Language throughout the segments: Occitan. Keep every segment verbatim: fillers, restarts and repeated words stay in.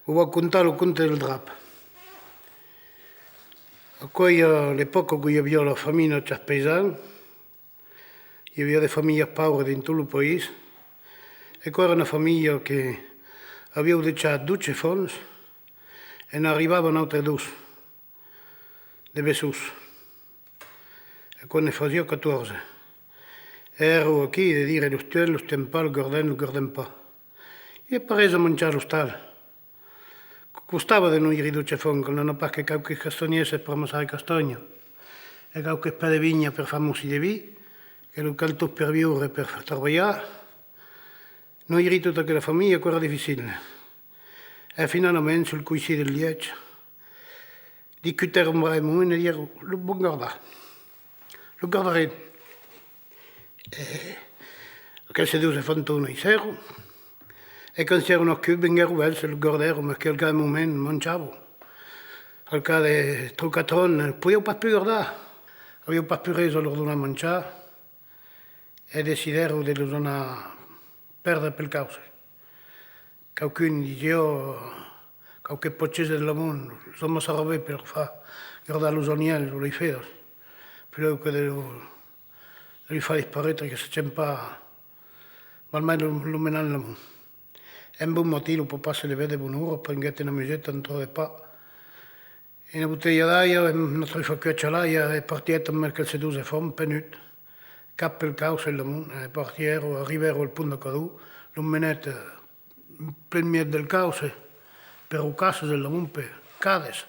Vos vau contar lo conte del drap. Aquò èra l'epòca que i aviá la famina chas païsans. I aviá de familhas paubras dins tot lo país. E aquò èra una familha que aviá de chas dotze fons e n'arribava nautres dos de bessons. E aquò ne fasiá catòrze. E èra aquí de dire los tuèm, los tuèm pas, los gardèm, los gardèm pas. I a pas res a manjar a l'ostal. Costava de noiri dotze fons, quand n'an pas que quauques castanhèrs per amassar de castanhas, e quauques pès de vinha per far mocir de vin, que lo cal tot per viure e per far trabalhar. Noiri tota aquela familha, aquò èra dificile. E finalament, sul coissir del lièch, discutèron un moment e diguèron: «Lo vam gardar. Lo gardarem.» E aqueles dos efants naissèron, e quand sièron nascuts, venguèron vèlhs e lo gardèron, mas que al cap d'un moment manjavan. Al cap de tres o quatre ans, podián pas pus gardar, avián pas pus res a lor donar a manjar, e decidèron de los anar pèrdre pel causse. Quauqu'un disiá: «Quauques pòchers en l'amont, los amassarà ben per far gardar los anièls o las fedas, puslèu que de los, de los far disparéisser, que sachèm pas, val mai los, los menar en l'amont.» Un bon matin, lo papà se levèt de bona ora, prenguèt una museta, un tròç de pan, una botelha d'aiga, una trufa cuècha a l'aiga, e partiguèt amb aqueles dos efants, pè nut, cap pel causse en l'amont, e partiguèron, arribèron al pont de Cadó, los menèt, eh, plen mièg del causse, per rocasses en l'amont, per cades.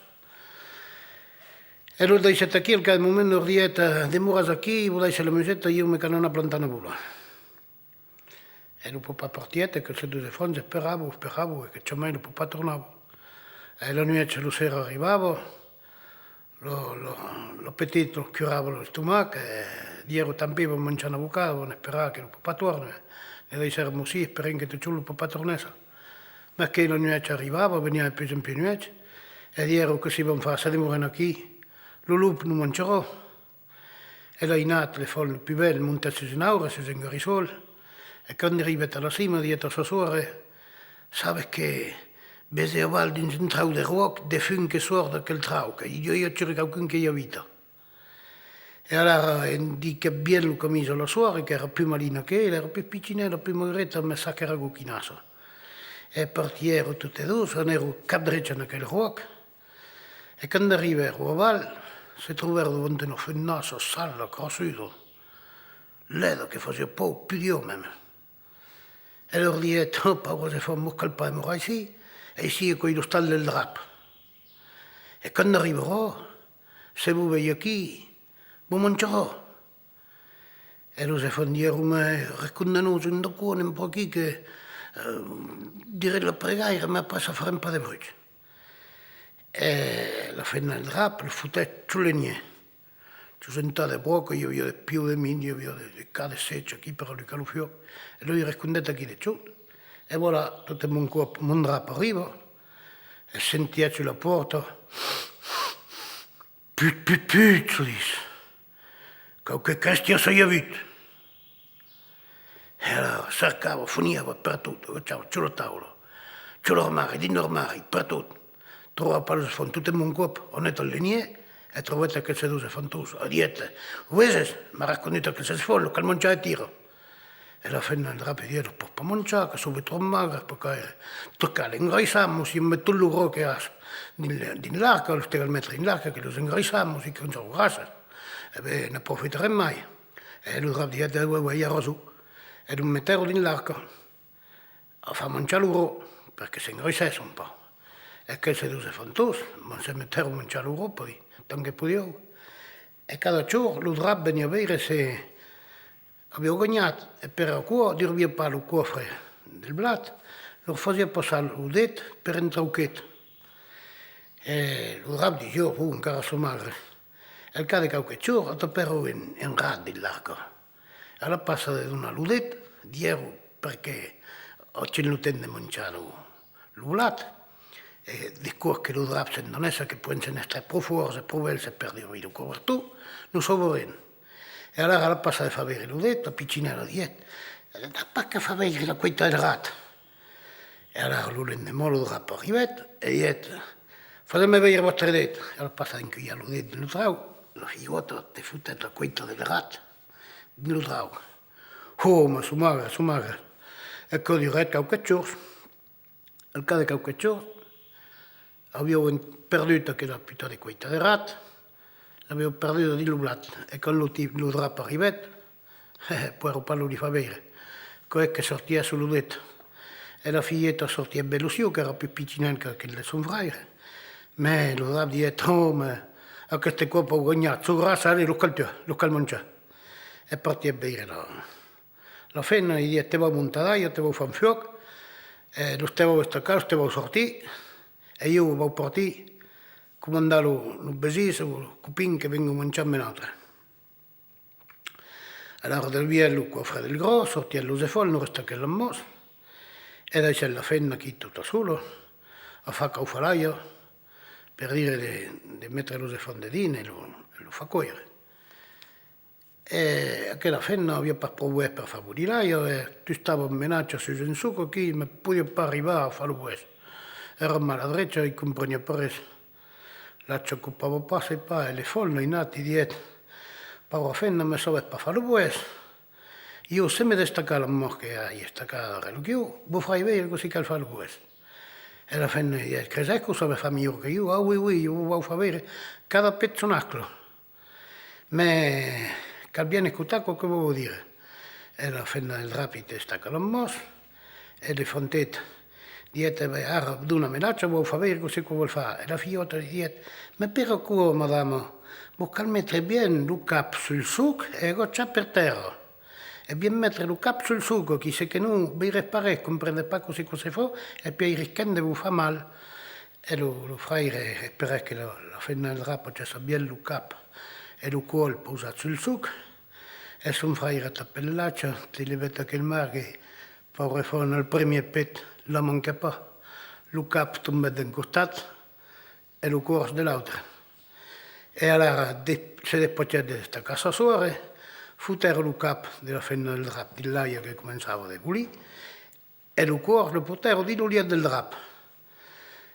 E los daissèt aquí, al cap d'un moment lor diguèt: «Eh, demoratz aquí, vos daisse la museta, ieu me cal anar plantar una bola.» E lo papà partiguèt, e aqueles dos efants esperavan, esperavan, e que jamai lo papà tornava. E la nuèch, lo ser arribava, lo, lo, lo petit los curava l'estomac, e diguèron: «Tant pis, van manjar una bocada, van esperar que lo papà torne.» Ne daissèron mocir, esperent que totjorn lo papà tornèsse. Mas que la nuèch arribava, veniá de pus en pus nuèch, e diguèron: «Cossí vam far, se demorem aquí, lo lop nos manjarà.» E l'ainat, l'efant lo pus bèl, montèt sus un aure, sus un garissòl, e quand arribèt a la cima, diguèt a sa sòrre: «Sabes que vese aval dins un trauc de ròc de fum que sòrt d'aquel trauc, e i deu i aver quauqu'un que i abita.» E alara indiquèt bien lo camins a la sòrre, qu'èra pus malina que ela, èra pus pichinèla, pus magreta, mas çaquèra coquinassa. E partiguèron totes dos, anèron cap drech en aquel ròc, e quand arribèron aval, se trobèron davant una fenassa sala, crassuda, leda, que fasiá paur, pudiá mème. E lor diguèt: «Ò, paures efants, vos cal pas demorar aicí, aicí aquò's l'ostal del drap. E quand arribarà, se vos vei aquí, vos manjarà.» E los efants diguèron: «Mas rescondètz-nos un d'aquò, anem per aquí que, eh, diretz la pregaira, mas après farem pas de bruch.» E la femna del drap los fotèt sul lenièr. Sus un tas de bròca, i aviá de pius de min, i aviá de, de cades sèchas aquí per alucar lo fuòc, e los i rescondèt aquí dejós. E voilà, tot d'un bon còp, mon drap arriba, e sentièt sus la pòrta: «Put, put, put», çò ditz. «Quauque crestia s'ai avut.» E alara cercava, foniava pertot, agachava sus la taula, sus l'armari, dins l'armari, pertot. Trobava pas los efants. Tot d'un bon còp, anèt al lenièr e trobèt aqueles dos efants. E diguèt: «Veses, m'a rescondut aqueles efants, los cal manjar e tira.» E la femna del drap diguèt: «Los pòs pas manjar, que son ben tròp magres, perque tot cal engraissar, mos i amb tot lo gròs que as dins le, dins l'arca, los te cal metre dins l'arca, que los engraissam, mos i quand son grasses, e ben, n'aprofitarem mai.» E lo drap diguèt: «E uèi, uèi, i a rason.» E los metèron dins l'arca a far manjar lo gròs, perque s'engraissèsson pas. E aqueles dos efants, bon, se metèron a manjar lo gròs, per dire, tant que podián. E cada jorn, lo drap veniá veire se avián ganhat, e per aquò durbiá pas lo còfre del blat, lor fasiá passar lo det per un trauquet. E lo drap disiá: «Bon, encara son magres.» Al cap de quauques jorns, atrapèron un, un rat dins l'arca. A la plaça de donar lo det, diguèron: «Perqué avián lo temps de manjar lo, lo blat.» E de còps que lo drap s'endonèsse que podián èstre pro fòrts e pro bèls per durbir lo cobertor, nos sauvarem. E alara, a la plaça de far veire lo det, la pichinèla diguèt: «N'as pas qu'a far veire la cuèita del rat.» E alara lo lendeman lo drap arribèt e dièt: «Fasètz-me veire vòstre det.» E al passar d'encuilhar lo det dins lo trauc, la filhòta te fotèt la coita del rat dins lo trauc. Ò, mas son magre, son magre! E quò durèt quauques jorns. Al cap de quauques jorns, avián en-, perdut aquela puta de coita de rat, l'avián perduda dins lo blat, e quand lo ti-, lo drap arribèt, puèra paure, lo li fa veire quò que sortiá sus lo det. E la filheta sortiá ben lo sieu, qu'èra pus pichinet qu'aquel de son fraire. Mès lo drap dièt: «Ò, mès aqueste còp an ganhat, son grasses, allez, los cal tuar, los cal manjar.» E partièt veire la, la femna, li dièt: «Te vau montar d'aiga, te vau far un fuòc, e los te vau estacar, los te vau sortir, e ieu vau partir comandar los, los vesins o los copins que vengan manjar amb nautres.» Alara desvièt lo còfre del gròs, sortièt los efants, nos restaquèt l'amòs, e daissèt la femna aquí tota sola a far caufar l'aiga, per dire de, de metre los efants dedins e los, e los far còire. E aquela femna aviá pas pro boès per far bolir l'aiga, e tustava un menatge sus un soc aquí, mès podiá pas arribar a far lo boès. Èra maladrecha, i compreniá pas res. L'aiga copava pas, sai pas, e l'efant, l'ainat, li dièt: «Paura femna, me sabes pas far lo boès. Ieu, se me destacas l'amòs que ai estacada darrèr lo quiu, vos farai veire cossí cal far lo boès.» E la femna li dièt: «Cresètz que o sabes far milhor que ieu?» «Ah, oui, oui, ieu vos vau far veire cada pet son ascla.» Mès cal bien escotar quò que vos vau dire. E la femna del drap i te destaca l'amòs, e l'efantet dièt: «E ben, ara, dona-me l'aiga, vau far veire cossí quò vòl far.» E la filhòta li dièt: «Mès per aquò, madama, vos cal metre bien lo cap sul soc e agachar per tèrra. E bien metre lo cap sul soc, aquí, se que non veiretz pas res, comprendretz pas cossí quò se fa, e pièi risquem de vos far mal.» E lo, lo fraire esperèt que la, la femna del drap agèsse bien lo cap e lo còl pausat sul soc, e son fraire tapèt l'aiga, te levèt aquel margue, paure fòna, al premier pet la manquèt pas, lo cap tombèt d'un costat e lo còrs de l'autre. E alara de-, se despachèt de destacar sa sòrre, fotèron lo cap de la femna del drap dins l'aiga que començava de bolir, e lo còrs lo portèron dins lo lièch del drap.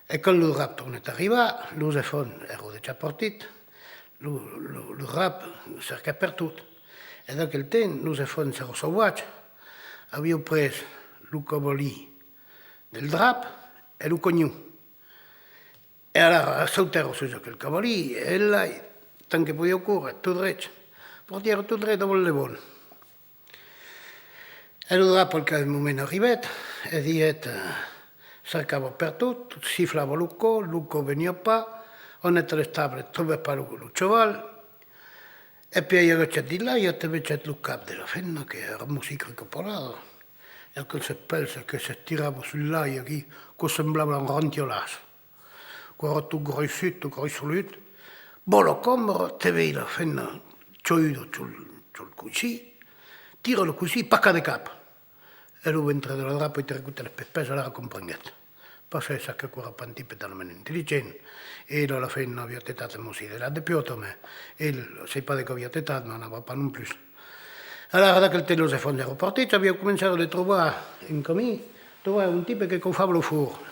E quand lo drap tornèt arribar, los efants èran dejà partits, lo, lo, lo drap cerquèt pertot. E d'aquel temps, los efants èran sauvatges, avián pres lo cavalin del drap e lo canhon. E alara sautèron sus aquel cavalin, e elai, tant que podián córrer, tot drech, partièron tot drech davant le vent. E lo drap al cap d'un moment arribèt, e dièt, eh, cercava pertot, siflava lo can, lo can veniá pas, anèt a l'estable, trobèt pas lo, lo chaval, e pièi agachèt dins l'aiga, te vegèt lo cap de la femna, que èra mossit cricapolada, e aqueles pèls que s'estirava sus l'aiga aquí, que semblava un rantiolàs. Quò èra tot graissut, tot graissolut. Vòla coma, te vei la femna, chauda, chol, chol coissin, tira lo coissin, paca de cap. E lo ventre de la drapa i te recotèt los pespès, alara comprenguèt. Pas se sap que quò èra pas un tipe talament intelligent. E la, la femna aviá tetat un mossit de lach de piòta, mès el, sai pas de qué aviá tetat, mès anava pas non plus. Alara, d'aquel temps, los efants èran partits, avián començat de trobar en camin, trobar un tipe que caufava lo forn.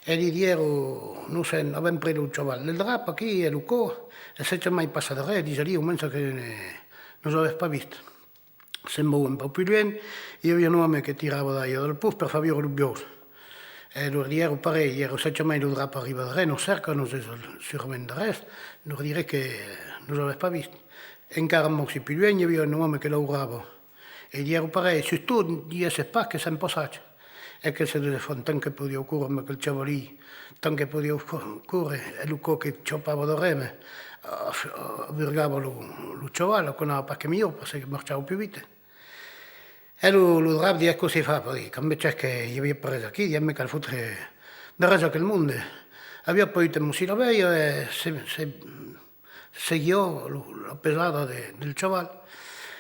E li dièron: «Nos sèm, avèm pres lo chaval del drap aquí e lo can, e se jamai passa de res, disa-li au mens que nos avètz pas vist.» Se'n van un pauc pus luènh, i aviá un òme que tirava d'aiga del potz per far biure los buòus. E lor dièron parelh, dièron: «Se jamai lo drap arriba darrèr, nos cerca, nos es surament darrèr, nos diretz que nos avètz pas vist.» Encara un pauc pus luènh, i aviá un òme que laurava. E dièron parelh: «Sustot, diètz pas que sèm passats.» E aqueles dos efants, tant que podián córrer amb aquel chavalin, tant que podián co-, córrer, e lo can que chapava darrèr, mès, eh, avirgava lo, lo chaval, aquò anava pas que milhor, parce que marchava pus vite. E lo, lo drap dièt: «Cossí far, perque quand vegèt que i aviá pas res aquí, dièt: me cal fotre de res a aquel monde.» Aviá pas agut un mossit la velha, e se, se seguiá lo, la pesada de, del chaval.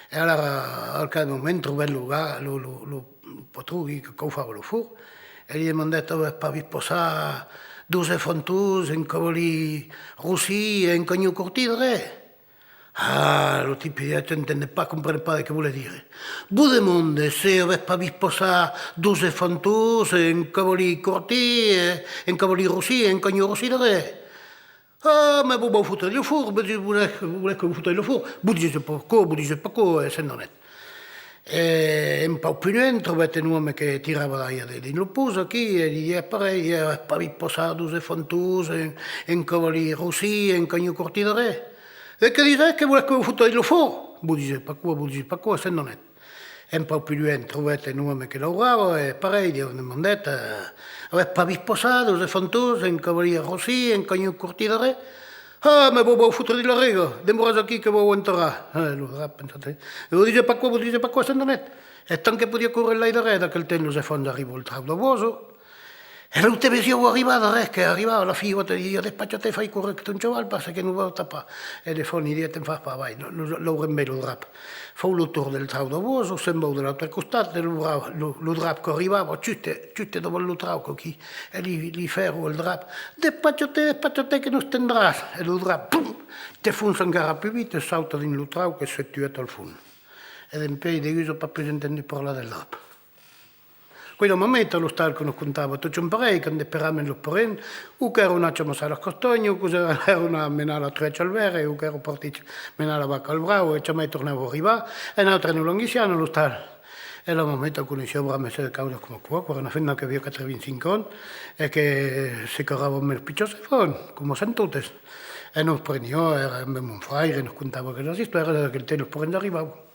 E alara, al cap d'un moment, trobèt lo ga-, lo, lo, lo patron que caufava lo forn, e li demandèt: «Avètz pas vist passar dos efantons, un cavalin rossit e un canhon cortit darrèr?» Ah, lo tipe diguèt: «Entende pas, comprene pas de que volètz dire. Vos demande se avètz pas vist passar dos efantons, un cavalir cortin e un cavalir rossin e un canhon rossin darrèr.» «Ah, mès vos vau fotre dins lo forn, vos di-, volètz, volètz que vos fotre dins lo forn?» «Vos dise pas aquò, vos dise pas aquò», e se'n anèt. E un pauc pus luènh, trobèt un òme que tirava d'aiga de, dins lo potz aquí, e li diguèt parelh: «E avètz pas vist passar dos efantons, un, un cavalir rossin e un canhon cortin darrèr?» «De que disètz, que volètz que vos fotre dins lo forn?» «Vos dise pas aquò, vos dise pas aquò», e se'n anèt. Un pauc pus luènh, trobèt un òme que laurava, e parelh, li demandèt: «Eh, avètz pas vist passar dos efantons, un cavalir rossin e un canhon cortin darrèr?» «Ah, mès vos vau fotre dins la rega, demoratz aquí que vos vau enterrar.» Eh, lo drap, pensèt: «Vos dise pas aquò, vos dise pas aquò», e se'n anèt. E tant que podiá córrer l'aiga darrèr, d'aquel temps los efants arriban al trauc dau Bòsc, e lo te vesiá arribar darrèr, que arribava, la filhòta li diguèt: «Despachatz-te, fai córrer aqueste chaval, parce que nos vau tapar.» E l'enfant li diguèt: «Te'n fas pas, vai, lo, lo, laurem ben lo drap.» Fau lo torn del trauc dau Bòsc, se'n vau de l'autre costat, e lo bra-, lo, lo drap qu'arribava juste, juste davant lo trauc aquí, e li, li fèrra al drap: «Despachatz-te, despachatz-te que nos tendràs.» E lo drap, pum, te fonça encara pus vite, sauta dins lo trauc e se tua al fons. E dempuèi degusa pas pus entendut parlar del drap. Quela mameta, a l'ostal, que nos contava totjorn parelh, quand esperàvem los parents, o qu'èran anats amassar las castanhas, o qu'èran anats menar la truècha al vèrre, o qu'èran partits menar la vaca al brau, e jamai tornavan arribar, e nautres nos languissiam a l'ostal. E la mameta coneissiá bramesser de causas coma aquò, aquò èra una femna qu'aviá quatre-vints-cinc ans, e que se carrava amb los pichòts enfants, coma sèm totes. E nos preniá, èra amb mon fraire, e nos contava aquelas istòrias, e d'aquel temps los parents arribavan.